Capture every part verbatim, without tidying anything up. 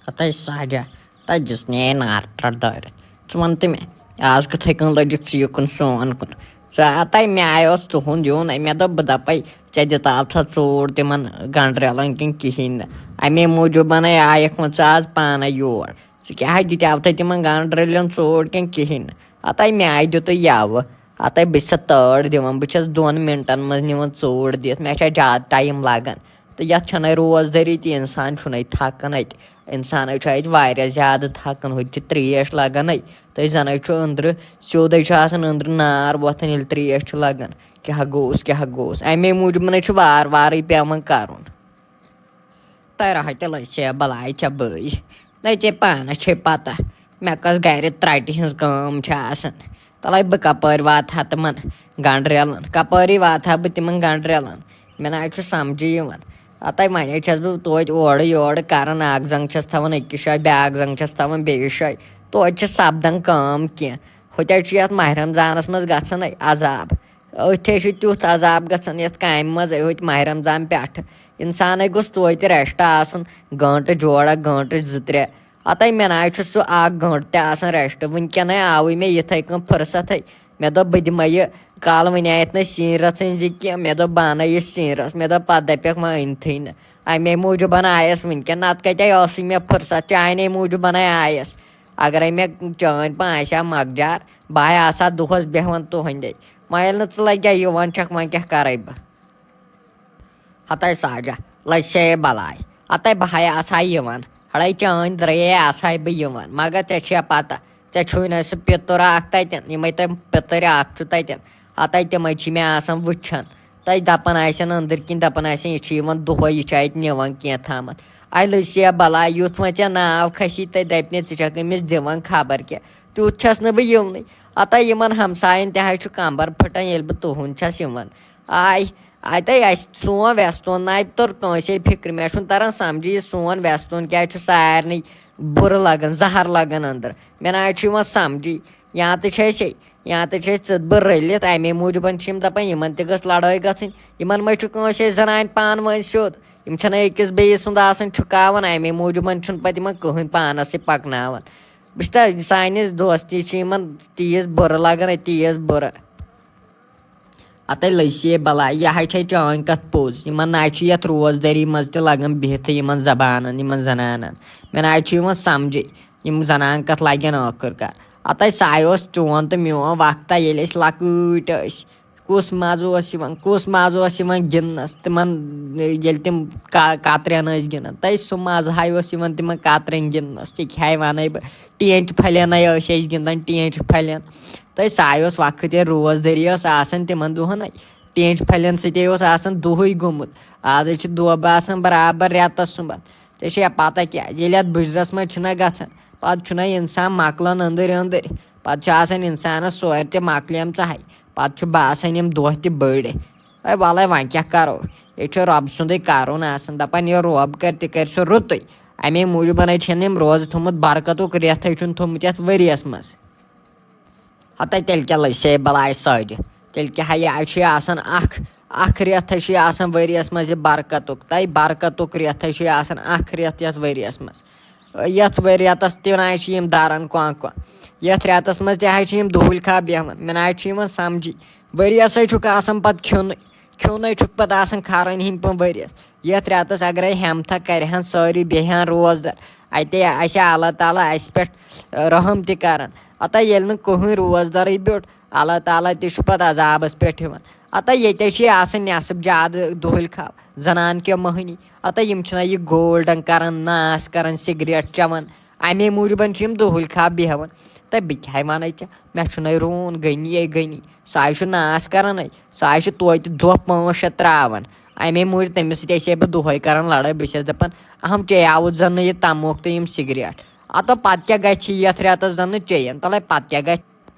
ہتے ساجا، تتہِ دِژ نے نار ترٛٹھ دٲرِتھ۔ ژٕ وَن تہٕ مےٚ، آز کِتھَے کٔنۍ لٔجِکھ ژٕ یِکُن سون کُن؟ ژٕ ہا تَے مےٚ آیوس تُہُنٛد یُن، مےٚ دوٚپ بہٕ دَپَے ژےٚ دِتاوتھا ژوٗر تِمَن گنڈرٮ۪لَن کِنہٕ کِہیٖنۍ نہٕ؟ اَمے موٗجوٗبَنَے آیَکھ وۄنۍ ژٕ آز پانَے یور۔ ژٕ کیٛاہ دِتاوتھا تِمَن گنڈرٮ۪لَن ژوٗر کِنہٕ کِہیٖنۍ نہٕ؟ ہَتَے مےٚ آے دیُتُے یَوٕ۔ ہَتَے بہٕ چھَسَتھ تٲر دِوان، بہٕ چھَس دۄن مِنٹَن منٛز نِوان ژوٗر دِتھ، مےٚ چھےٚ زیادٕ ٹایم لَگان۔ تہٕ یَتھ چھَنَے روزدٲری تہِ، اِنسان چھُنَے تھَکان اَتہِ۔ اِنسانَے چھُ اَتہِ واریاہ زیادٕ تھَکان، ہُتہِ چھِ ترٛیش لَگانَے۔ تہٕ زَنَے چھُ أنٛدرٕ، سیوٚدَے چھُ آسان أنٛدرٕ نار وۄتھان، ییٚلہِ ترٛیش چھُ لَگان۔ کیٛاہ گوٚوُس، کیٛاہ گوٚوُس؟ اَمے موٗجوٗبَنَے چھُ وارٕ وارٕے پٮ۪وان کَرُن۔ تۄہہِ رہا تہِ لٔج ژےٚ بَلاے ژےٚ بٲے۔ نَے ژےٚ پانَس چھے پَتہ، مےٚ کۄس گَرِ ترٛٹہِ ہِنٛز کٲم چھِ آسان۔ تَلَے بہٕ کَپٲرۍ واتہٕ ہا تِمَن گنڈرٮ۪لَن؟ کَپٲری واتہٕ ہا بہٕ تِمَن گنڈرٮ۪لَن؟ مےٚ نہ حظ چھُ سَمجھے یِوان۔ ہَتَے وۄنۍ حظ چھَس بہٕ توتہِ اورٕ یورٕ کَران، اَکھ زنٛگ چھَس تھاوان أکِس جایہِ، بیٛاکھ زنٛگ چھَس تھاوان بیٚیِس جایہِ۔ توتہِ چھِ سَپدان کٲم کینٛہہ۔ ہُتہِ حظ چھُ یَتھ ماہِ رمضانَس منٛز گژھان عذاب۔ أتھۍ حظ چھُ تیُتھ عذاب گژھان یَتھ کامہِ منٛز، أتھۍ ماہِ رمضان پٮ۪ٹھٕ۔ اِنسانَے گوٚژھ توتہِ rest آسُن، گٲنٛٹہٕ جوڑا، گٲنٛٹہٕ زٕ ترٛےٚ۔ ہَتَے مےٚ نہ حظ چھُ سُہ اَکھ گٲنٛٹہٕ تہِ آسان rest۔ وٕنکٮ۪نَے آوٕے مےٚ یِتھَے کٔنۍ فُرصتھٕے۔ مےٚ دوٚپ، بہٕ دِمَے یہِ کالہٕ وٕنہِ آیَتھ نہٕ سِنۍ رَژھٕنۍ زِ کینٛہہ۔ مےٚ دوٚپ، بہٕ اَنَے یہِ سِنۍ رَژھ۔ مےٚ دوٚپ، پَتہٕ دَپٮ۪کھ، وۄنۍ أنتھٕے نہٕ۔ اَمے موٗجوٗبَن آیَس وٕنکٮ۪ن، نَتہٕ کَتہِ ٲسٕے مےٚ فُرصت؟ چانَے موٗجوٗبَنَے آیَس۔ اگرے مےٚ چٲنۍ پٲٹھۍ آسہِ ہا مۄکجار، بہٕ ہا آسہٕ ہا دۄہس بیہوان تُہنٛدے۔ وۄنۍ ییٚلہِ نہٕ ژٕ لگے یِوان چھکھ، وۄنۍ کیٛاہ کرے بہٕ؟ ہتے ساجہ، لٔج سے بلاے۔ ہتے بہٕ ہاے آسہٕ ہا یِوان۔ ہڑے چٲنۍ درے آسہٕ ہاے بہٕ یِوان۔ مگر ژےٚ چھےٚ پتہ، ژےٚ چھُے نہٕ سُہ پِتُر اکھ تتٮ۪ن، یِمے تۄہہِ پِتٕرۍ اکھ چھُ تتٮ۪ن۔ ہتے تِمے چھِ مےٚ آسان وٕچھان۔ تَتہِ دَپان آسن أنٛدٕرۍ کِنۍ، دَپان آسن، "یہِ چھُ یِوان دۄہَے، یہِ چھُ اَتہِ نِوان کینٛہہ تھامَتھ۔" اَے لٔسیا بَلاے، یُتھ وۄنۍ ژےٚ ناو کھسی، تَتہِ دَپہِ مےٚ، "ژٕ چھَکھ أمِس دِوان خبر کیٛاہ۔" تیُتھ چھَس نہٕ بہٕ یِونٕے۔ ہَتہ یِمَن ہمسایَن تہِ حظ چھُ کَمبَر پھٕٹان، ییٚلہِ بہٕ تُہُنٛد چھَس یِوان۔ آے، اَتے اَسہِ سون وٮ۪ستون نَے توٚر کٲنٛسے فِکرِ۔ مےٚ چھُنہٕ تَران سَمجھی، یہِ سون وٮ۪ستون کیٛازِ چھُ سارنٕے بُرٕ لَگان، زَہر لَگان أنٛدرٕ۔ مےٚ نہ حظ چھُ یِوان سَمجھی۔ یا تہٕ چھِ أسے، یا تہٕ چھِ أسۍ ژٕتبہٕ رٔلِتھ۔ اَمے موٗجوٗبَن چھِ یِم دَپان، یِمَن تہِ گٔژھ لڑٲے گژھٕنۍ۔ یِمَن ما چھُ کٲنٛسہِ ہٕنٛز زنانہِ پانہٕ ؤنۍ سیوٚد؟ یِم چھِنہٕ أکِس بیٚیِس سُنٛد آسان چھُکاوان، اَمے موٗجوٗبَن چھُنہٕ پَتہٕ یِمَن کٕہٕنۍ پانَس سۭتۍ پَکناوان۔ بہٕ چھُس تہ-، سانہِ دوستی چھِ یِمَن تیٖژ بُرٕ لَگان، تیٖژ بُرٕ۔ ہَتَے لٔسی ہے بَلاے، یہِ ہَے چھے چٲنۍ کَتھ پوٚز۔ یِمَن نہ چھُ یَتھ روزدٲری منٛز تہِ لَگان بِہِتھٕے، یِمَن زبانَن، یِمَن زنانَن۔ مےٚ نہ چھُ یِوان سَمجھے، یِم زنان کَتھ لَگن ٲخٕر کار۔ ہَتَے سُہ اوس چون تہٕ میون وقتہ، ییٚلہِ أسۍ لۄکٕٹۍ ٲسۍ۔ کُس مَزٕ اوس یِوان، کُس مَزٕ اوس یِوان گِنٛدنَس تِمَن، ییٚلہِ تِم کا-، کَترٮ۪ن ٲسۍ گِنٛدان۔ تَے سُہ مَزٕ ہَے اوس یِوان تِمَن کَترٮ۪ن گِنٛدنَس۔ ژےٚ کیٛاہ وَنَے بہٕ، ٹینٛچہِ پھَلٮ۪ن ہَے ٲسۍ أسۍ گِنٛدان، ٹینٛچہِ پھَلٮ۪ن۔ تہٕ سُہ اوس وقت، ییٚلہِ روزدٲری ٲس آسان تِمن دۄہن۔ ٹینٛچہِ پھلٮ۪ن سۭتۍ اوس آسان دُہٕے گوٚمُت۔ آز حظ چھِ دۄہ باسان برابر رٮ۪تس سُمبتھ۔ ژےٚ چھےٚ پتہ کیٛاہ، ییٚلہِ اتھ بُجرس منٛز چھِنہ گژھان، پتہٕ چھُنہ انسان مۄکلان أنٛدٕرۍ أنٛدٕرۍ۔ پتہٕ چھُ آسان انسانس سورِ تہِ مۄکلیمژٕ ہَے۔ پتہٕ چھُ باسان یِم دۄہ تہِ بٔڑۍ۔ ہے ولے وۄنۍ کیٛاہ کرو؟ ییٚتہِ چھُ رۄب سُنٛدُے کرُن آسان، دپان یہِ رۄب کرِ تہِ کرِ سُہ رُتُے۔ امے موٗجوٗبن حظ چھِنہٕ یِم روزٕ تھوٚمُت، برکتُک رٮ۪تھ حظ چھُنہٕ تھوٚمُت یتھ ؤریس منٛز۔ ہتہ تیٚلہِ کیٛاہ لٔج سے بلاے سٲجہِ؟ تیٚلہِ کیٛاہ ہا، یہِ چھُ آسان اکھ، اکھ رٮ۪تھ حظ چھُ یہِ آسان ؤریَس منٛز یہِ برکتُک، تَے برکتُک رٮ۪تھ حظ چھُ یہِ آسان اکھ رٮ۪تھ یَتھ ؤریَس منٛز۔ یَتھ ؤرۍ رٮ۪تَس تہِ نہ حظ چھِ یِم دَران کۄنٛگ کۄنٛگ۔ یَتھ رٮ۪تَس منٛز تہِ حظ چھِ یِم دُہُلۍ کھاہ بیٚہوان۔ مےٚ نہ حظ چھُ یِوان سَمجھی۔ ؤریَس حظ چھُکھ آسان پَتہٕ کھیوٚنُے۔ کھیوٚنَے چھُکھ پَتہٕ آسان کھران ہِنٛدۍ پٲٹھۍ ؤریَس۔ یَتھ رٮ۪تَس اگرَے ہٮ۪متھا کَرِہَن سٲری، بیٚہہِ ہَن روزدَر، اَتے آسہِ ہا اللہ تعالیٰ اَسہِ پٮ۪ٹھ رحم تہِ کَران۔ ہتا ییٚلہِ نہٕ کٕہٕنۍ روزدَرٕے بیوٚٹھ، اللہ تعالیٰ تہِ چھُ پَتہٕ عذابَس پٮ۪ٹھ یِوان۔ ہتا ییٚتہِ چھِ آسان نٮ۪صٕب زیادٕ دُہٕلۍ کھاہ، زَنان کیو مٔہنی۔ ہتا یِم چھِنہ یہِ گولڈَن کَران، ناس کَران، سِگریٹ چٮ۪وان۔ اَمے موٗجوٗبَن چھِ یِم دُہٕلۍ کھاہ بیٚہوان۔ تہٕ بہٕ کیٛاہ وَنَے ژےٚ، مےٚ چھُنَے روٗن غنی اے غنی۔ سُہ ہاے چھُ ناس کَران اَتہِ۔ سُہ ہاے چھُ توتہِ دۄہ پانٛژھ شےٚ ترٛاوان۔ اَمے موٗجوٗب تٔمِس سۭتۍ ٲسے بہٕ دۄہَے کَران لڑٲے۔ بہٕ چھَس دَپان، اَہَم چے آوُت زَن نہٕ یہِ تَموکھ تہٕ یِم سِگریٹ۔ ہتا پَتہٕ کیٛاہ گژھِ یَتھ رٮ۪تَس زَن نہٕ چیٚیَن؟ تَلَے پَتہٕ کیٛاہ گژھِ؟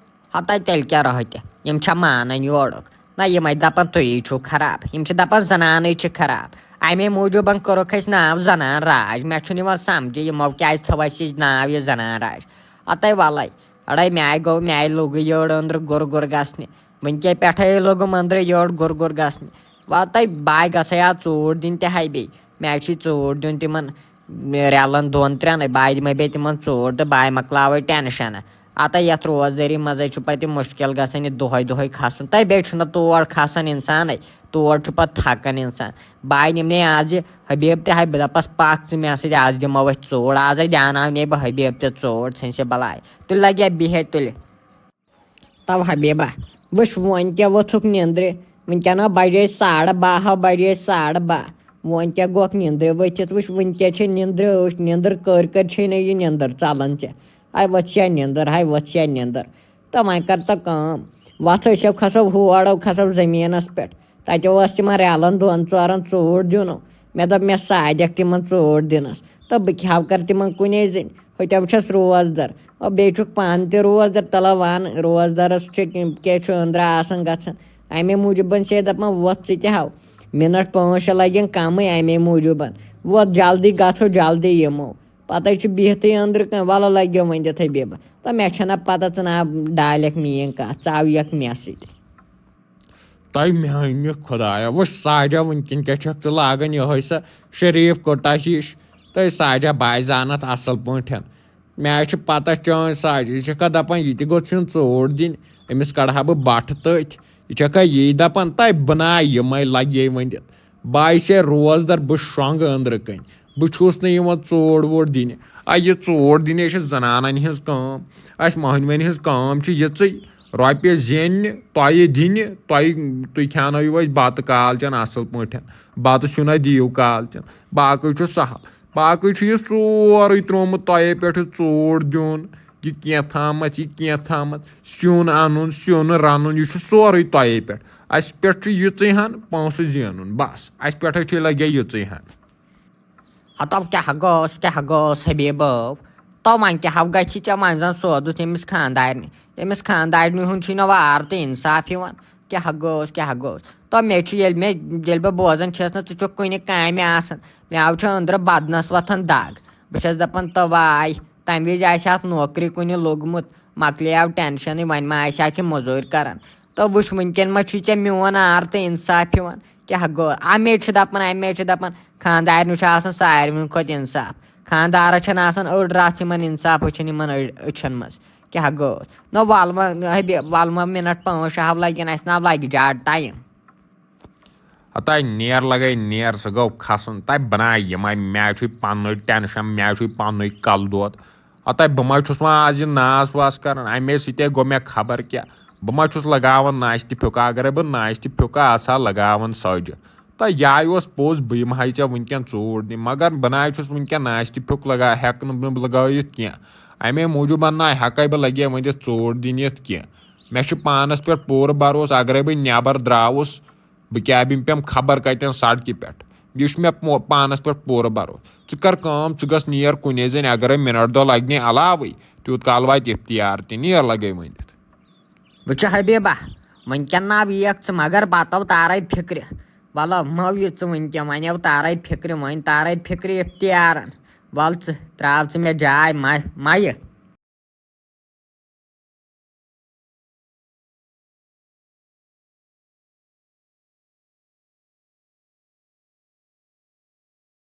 ہتا تیٚلہِ کیٛاہ رٲتہِ؟ یِم چھا مانان یورُک؟ نہ، یِمَے دَپان تُہی چھُو خراب۔ یِم چھِ دَپان زَنانٕے چھِ خراب۔ اَمے موٗجوٗبَن کوٚرُکھ اَسہِ ناو زَنان راج۔ مےٚ چھُنہٕ یِوان سَمجھے یِمو کیٛازِ تھٲو اَسہِ یہِ ناو یہِ زَنان راج۔ ہتَے وَلَے، اَڑَے مےٚ آیہِ گوٚو، مےٚ آیہِ لوٚگُے یٔڑ أنٛدرٕ گُر گُر گژھنہِ۔ وٕنۍ کیٛاہ پٮ۪ٹھَے لوٚگُم أنٛدرٕ یٔڑ گُر گُر گژھنہِ۔ وَتَے بہٕ آے گژھَے آز ژوٗر دِنۍ تہِ ہَے بیٚیہِ۔ مےٚ آے چھُے ژوٗر دیُن تِمَن۔ رٮ۪لَن دۄن ترٛٮ۪نَے، بہٕ دِمَے بیٚیہِ تِمَن ژوٗر تہٕ بہٕ مۄکلاوَے ٹٮ۪نشَنہٕ۔ ہتا یَتھ روزدٲری منٛزَے چھُ پَتہٕ یہِ مُشکِل گژھان، یہِ دۄہَے دۄہَے کھَسُن۔ تہٕ بیٚیہِ چھُنہٕ تور کھَسان اِنسانَے، تور چھُ پَتہٕ تھَکان اِنسان۔ بہٕ نِمہٕ نے آز یہِ حبیب تہِ، ہاے بہٕ دَپَس، "پَکھ ژٕ مےٚ سۭتۍ، آز دِمو أسۍ ژوٗر، آزَے دیٛاناونَے بہٕ حبیب تہِ ژوٗر، ژھٕنۍ سا بَلاے۔" تُلہِ لَگہِ ہا بِہِتھ تُلہِ۔ تو حبیبہ، وٕچھ وۄنۍ کیٛاہ ووٚتھُکھ نیٚنٛدرِ؟ وٕنکٮ۪ن ہا بجے ساڑٕ باہ، ہا بجے ساڑٕ باہ۔ وۄنۍ کیٛاہ گوٚکھ نیٚنٛدرِ ؤتھِتھ؟ وٕچھ وٕنۍ کیٛاہ چھے نیٚنٛدرِ أچھ، نیٚنٛدٕر کٔرۍ کٔرۍ چھے نہ یہِ نیٚنٛدٕر ژلان ژےٚ۔ ہاے وۄتھ سا نیٚنٛدٕر، ہاے وۄتھ سا نیٚنٛدٕر۔ تہٕ وۄنۍ کر تو کٲم، وۄتھ أسۍ ہو کھسو ہورو کھسو زٔمیٖنس پٮ۪ٹھ۔ تتہِ اوس تِمن رٮ۪لن دۄن ژورن ژوٗر دیُن۔ مےٚ دوٚپ مےٚ سادیکھ تِمن ژوٗر دِنس۔ تہٕ بہٕ کیٛاہ ہا کرٕ تِمن کُنے زٔنۍ؟ ہُتٮ۪و چھَس روزدَر۔ او، بیٚیہِ چھُکھ پانہٕ تہِ روزدَر، تَلہ وَن، روزدَرَس چھِ کیٚم-، کیٛاہ چھُ أنٛدرٕ آسان گژھان۔ اَمے موٗجوٗبَن چھِ دَپان، وۄتھ ژٕ تہِ ہاو، مِنَٹ پانٛژھ شےٚ لَگن کَمٕے، اَمے موٗجوٗبَن۔ وۄتھ جلدی گژھو، جلدی یِمو۔ پَتَے چھُ بِہتٕے أنٛدرٕ کَنۍ، وَلہٕ لَگیو وۄنۍ تہِ تھٲے بیٚبہٕ۔ تہٕ مےٚ چھَنہ پَتہ ژٕ نہ ڈالٮ۪کھ میٛٲنۍ کَتھ، ژاویَکھ مےٚ سۭتۍ۔ تۄہہِ میٛانہِ خۄدایا، وٕچھ ساجا، وٕنکٮ۪ن کیٛاہ چھَکھ ژٕ لاگان یِہوٚے سۄ شریٖف کُٹا ہِش؟ تہٕ ساجا باسہِ زانَتھ اَصٕل پٲٹھۍ۔ مےٚ چھِ پَتہ چٲنۍ ساجا، یہِ چھَکھا دَپان یہِ تہِ گوٚژھ یُن ژوٗر دِنۍ، أمِس کَڑٕ ہا بہٕ بَٹھٕ تٔتھۍ۔ یہِ چھَکھا یی دَپان؟ تَے بہٕ ناے یِمَے لَگے ؤنِتھ۔ بہٕ آیہِ سے روزدَر، بہٕ شۄنٛگہٕ أنٛدرٕ کَنۍ۔ بہٕ چھُس نہٕ یِوان ژوٗر ووٗر دِنہِ۔ آ، یہِ ژوٗر دِنہِ چھِ زَنانَن ہِنٛز کٲم۔ اَسہِ مۄہنوٮ۪ن ہِنٛز کٲم چھِ یِژٕے۔ رۄپیہِ زیننہِ، تۄہہِ دِنہِ، تۄہہِ، تُہۍ کھیٛانٲیِو اَسہِ بَتہٕ کالچَن اَصٕل پٲٹھۍ، بَتہٕ سیُنہ دِیِو کالچَن، باقٕے چھُ سَہَل۔ باقٕے چھُ یہِ سورُے ترٛوومُت تۄہے پٮ۪ٹھ، یہِ ژوٗر دیُن، یہِ کینٛہہ تھامَتھ، یہِ کینٛہہ تھامَتھ، سیُن اَنُن، سیُن رَنُن، یہِ چھُ سورُے تۄہے پٮ۪ٹھ۔ اَسہِ پٮ۪ٹھ چھُ یِژٕے ہَن پونٛسہٕ زینُن، بَس، اَسہِ پٮ۪ٹھَے چھُ لَگہِ یہِ یِژٕے ہَن۔ ہتو کیٛاہ گوٚوس، کیٛاہ گوٚوس حبیبو؟ تو وۄنۍ کیٛاہ ہو گژھِ ژےٚ وۄنۍ زن سوزُتھ ییٚمِس خانٛدارنہِ؟ ییٚمِس خانٛدارنہِ ہُنٛد چھُے نہٕ وارٕ تہٕ انصاف یِوان۔ کیٛاہ گوٚوس، کیٛاہ گوٚوس؟ تو مےٚ چھُ ییٚلہِ مےٚ، ییٚلہِ بہٕ بوزان چھَس نہ ژٕ چھُکھ کُنہِ کامہِ آسان، مےٚ آو چھُ أنٛدرٕ بدنس وۄتھان دگ۔ بہٕ چھَس دپان تو واے، تمہِ وِزِ آسہِ ہا اتھ نوکری کُنہِ لوٚگمُت، مۄکلے آو ٹینشنٕے، وۄنۍ ما آسہِ ہا کینٛہہ مٔزوٗرۍ کران۔ تو وٕچھ وٕنکیٚن ما چھُے ژےٚ میون آر تہٕ انصاف یِوان؟ کیٛاہ گوٚو؟ اَمے چھِ دَپان، اَمے چھِ دَپان، خانٛدارنہِ چھُ آسان ساروِیَن کھۄتہٕ اِنصاف۔ خانٛدارَس چھَنہٕ آسان أڑ رَژھ یِمَن اِنصاف، ہُہ چھُنہٕ یِمَن أڑ-، أچھَن منٛز۔ کیٛاہ گوٚو؟ نہ وَلہٕ وۄنۍ، حبیب، وَلہٕ وۄنۍ مِنَٹ پانٛژھ شےٚ ہَو لَگن، اَسہِ نہ لَگہِ زیادٕ ٹایم۔ ہَتاے نیر لَگَے نیر، سُہ گوٚو کھَسُن۔ تَے بَناے یِمَے، مےٚ چھُے پَننُے ٹٮ۪نشَن، مےٚ چھُے پَننُے کَلہٕ دود۔ ہَتاے بہٕ ما چھُس وۄنۍ آز یہِ ناس واس کَران، اَمے سۭتۍ گوٚو مےٚ خبر کیٛاہ۔ بہٕ ما چھُس لگاوان ناشتہٕ پھیُکا؟ اگرے بہٕ ناشتہٕ پھیُکا آسہٕ ہا لگاوان سۄجہِ، تہٕ یہِ آیہِ اوس پوٚز، بہٕ یِمہٕ ہا ژےٚ وٕنکٮ۪ن ژوٗر دِنہِ، مگر بہٕ نہ چھُس وٕنکٮ۪ن ناشتہٕ پھیُک لگا-، ہٮ۪کہٕ نہٕ بہٕ لگٲوِتھ کینٛہہ۔ اَمے موٗجوٗب نہ ہٮ۪کَے بہٕ لگے ؤنِتھ ژوٗر دِنہِ یِتھ کینٛہہ۔ مےٚ چھُ پانَس پٮ۪ٹھ پوٗرٕ بروسہٕ، اگرے بہٕ نٮ۪بر درٛاوُس، بہٕ کیٛاہ بِمہٕ پٮ۪م خبر کَتٮ۪ن سڑکہِ پٮ۪ٹھ۔ یہِ چھُ مےٚ مو-، پانَس پٮ۪ٹھ پوٗرٕ بروسہٕ۔ ژٕ کر کٲم، ژٕ گژھ نیر کُنے زٔنۍ، اگرے مِنٹ دۄہ لگنے علاوٕے، تیوٗت کال واتہِ افتیار تہِ، نیر لگے ؤنِتھ۔ وٕچھ حبیبہ، وٕنکٮ۪ن نہ ویکھ ژٕ، مگر بتو تارے فکرِ۔ وَلہٕ مہ وِ ژٕ وٕنکٮ۪ن، وۄنۍ یو تارے فکرِ، وۄنۍ تارے فکرِ افتیارن۔ وَلہٕ ژٕ، ترٛاو ژٕ مےٚ جاے، مہ، مہ یہِ۔